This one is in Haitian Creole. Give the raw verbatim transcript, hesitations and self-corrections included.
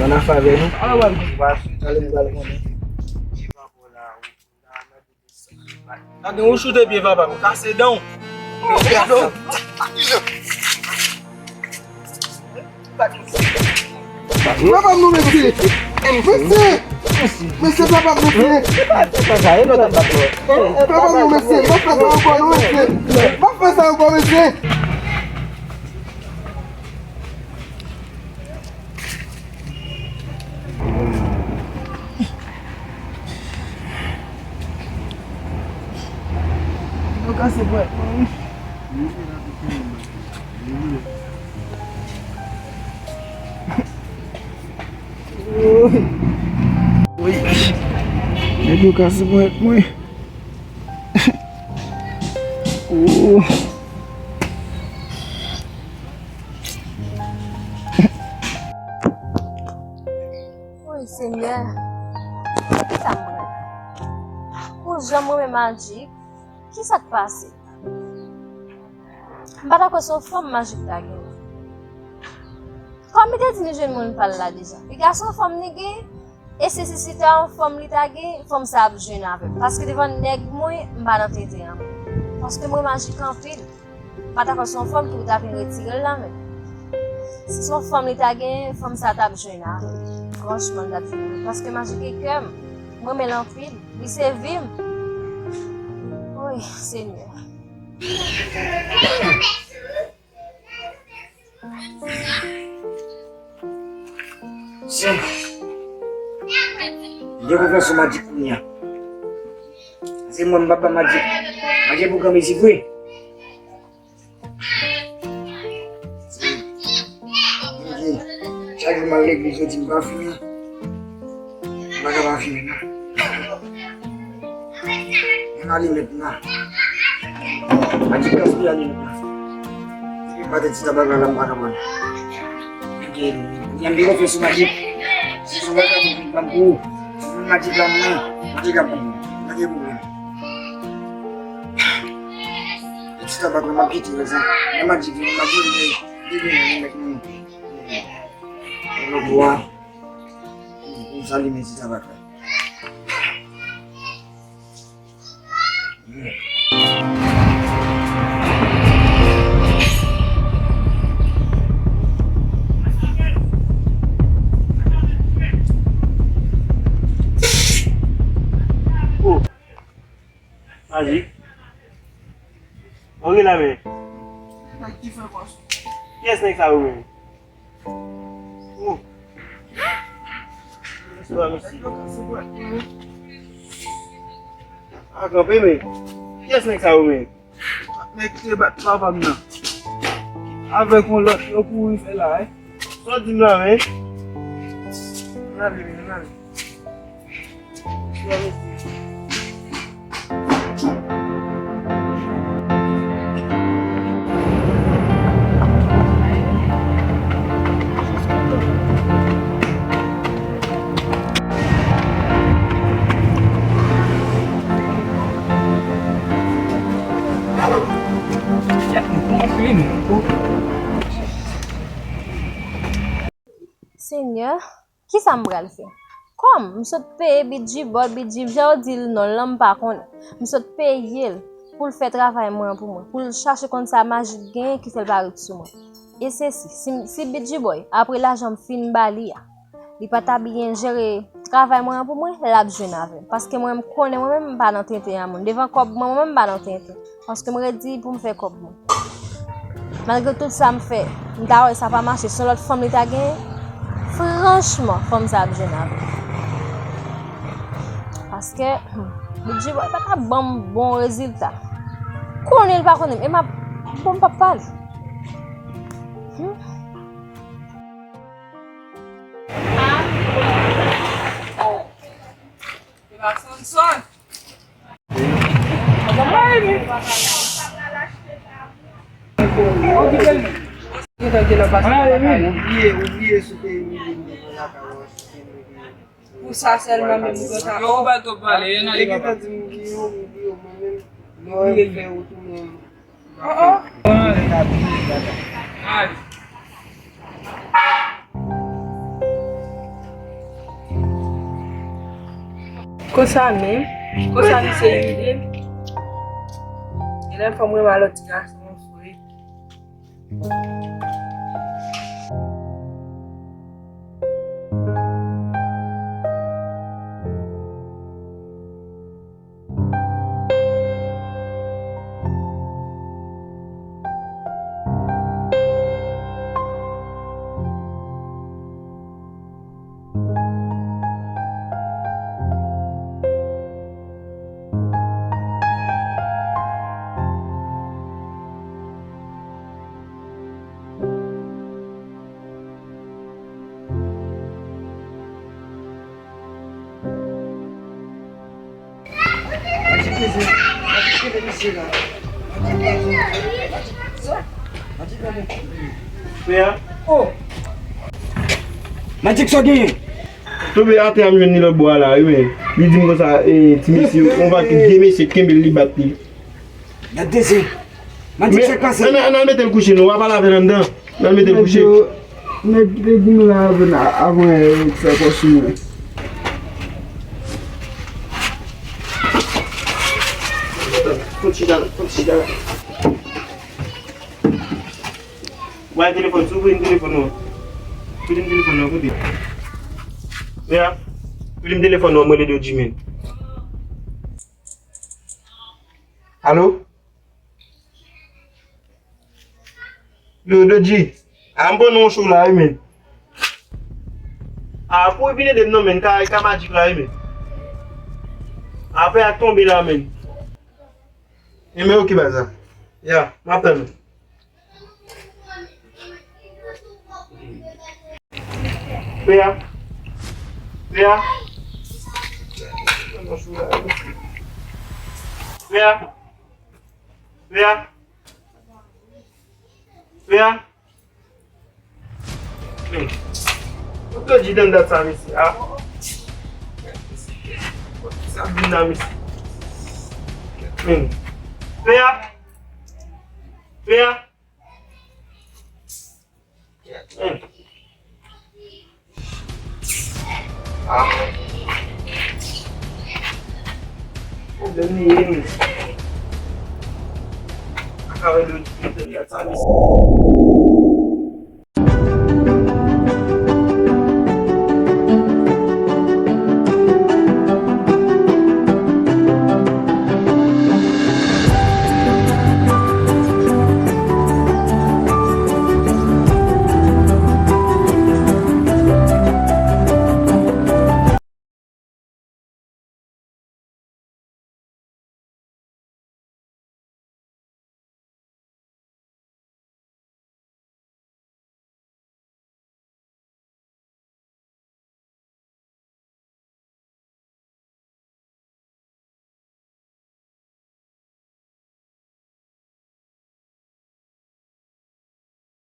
Nan afè avè nou. Alò, wè. Talè m pral konnen. Pa gen ou choute pye papa m, kase dan w. Kase dan w. Papa m non, mesye. Mesye. Mesye, papa m, mesye. Papa m non, mesye. M p ap fè sa ankò non, mesye. M p ap fè sa ankò, mesye. Yo kase pwèt mwen wi. Wi. Nèg yo kase pwèt mwen. Oh. Woy, Senyè, kisa m pran? Pou jan m renmen Magic, kisa k pase? M pa ta kwè se yon fanm Magic ta genyen. Kòm li te di li jwenn moun pa l la deja. Piga se yon fanm li gen, e se si se ta yon fanm li ta gen, fanm sa ap jwenn avè m. Paske devan nèg mwen, m pa nan tenten an mwen. Paske m renmen Magic anpil. Pa ta kwè se yon fanm ki pou ta vin retire l la menm. Si se yon fanm li ta gen, fanm sa t ap jwenn avè l. Franchman, l t ap jwenn avè l. Paske Magic e kè m. M renmen l anpil. Li se vi m. Woy, Senyè. Sè, m gen konfyans sou Magic kounye a. Se mwen, m pa ba Magic. Magic pou granmesi vre. Chak jou m al legliz, yo di m pa fimen. M pa ka pa fimen non. Menm alimèt la. Magic gaspiye alimèt la. Depi m pa te ti tabak la, la m pa ka pran. Kounye a m te konfye sou Magic. Si se yon bagay pou vin ban m pou ou, si se Magic la mwen, Magic ap ban m. Pa gen pwoblèm. Ti tabak la, m ap kite l sa. Lè Magic vini, m ap vini, li vini, li met nou. Lòt bwa. M sali men ti tabak la. Oh. Magic. Antre la men. Nèg ki fè kòs. Kiyès nèg sa yo menm? Oh. Bonsoir, mesye. A kanpe men. Kiyès nèg sa yo menm? Nèg ki te bat papa m nan. Avèk yon lòt, yo kouri fè la, eh. Sa w di m la, men? Ann ale, men, ann ale. Senyè, kisa m pral fè? Kòm m sot peye Bidjibòy, Bidji, jan yo di l non l lan m pa konnen. M sot peye l pou l fè travay mwen an pou mwen, pou l chache konn sa Majik genyen ki fè l pa ret sou mwen. E se si, si, si Bidjibòy, apre lajan m fin ba li a, li pa ta byen jere travay mwen an pou mwen, l ap jwenn avè m. Paske mwen, m konnen mwen menm m pa nan tenten a moun. Devan kòb mwen, mwen menm m pa nan tenten. Paske m redi pou m fè kòb mwen. Malgre tout sa m fè, m ta wè sa pa mache, se yon lòt fanm li ta genyen. Franchman, fanm sa ap jwenn avè m. Paske, hmm, Bidjibòy pa ta ban m bon rezilta. Konnen l pa konnen m, e m ap, bon, m p ap pale. Hmm. Pou sa sèlman menm ou konn sa. Yo, ou pa twò pale, yo nan li papa. Oh, oh. Ay. Konsa menm, konsa misye rive. Genlè fò m renmen lòt ti gason an vre. Frè. Oh! Magic, sa w genyen? Tonbe atè a, m jwenn li lòtbò a la, wi, men li di m konsa, eh, ti mesye, yon vag vye mesye kenbe l, li bat li. Gad de zen. Magic, sa k pase? Ann, ann al mete l kouche, non, w a pale avè l anndan. Ann al mete l kouche. Nèg te di m la avan, avan, eh, fè kò sou mwen. Fon chita la, fon chita la. Bay telefòn, si w voye m telefòn nan. Kote m telefòn nan, kote? Frè, kote m telefòn nan, mwen le do di men. Alo? Yo, Dodji. A, m pran non cho la, wi, men. A, pou w vin ede m non, men, ka, ka Magic la, wi, men. Apre a tonbe la, men. Enben, oke, baz la. Ya, m ap tann ou. Frè. Frè. Frè. Frè. Frè. Men. Ou te di dan dat sa, mesye, a? Sa vin la, mesye. Men. Frè. Frè. Men. Ah. Pwoblèm li ye, men. Ak avè de ti pwoblèm la, sa, men.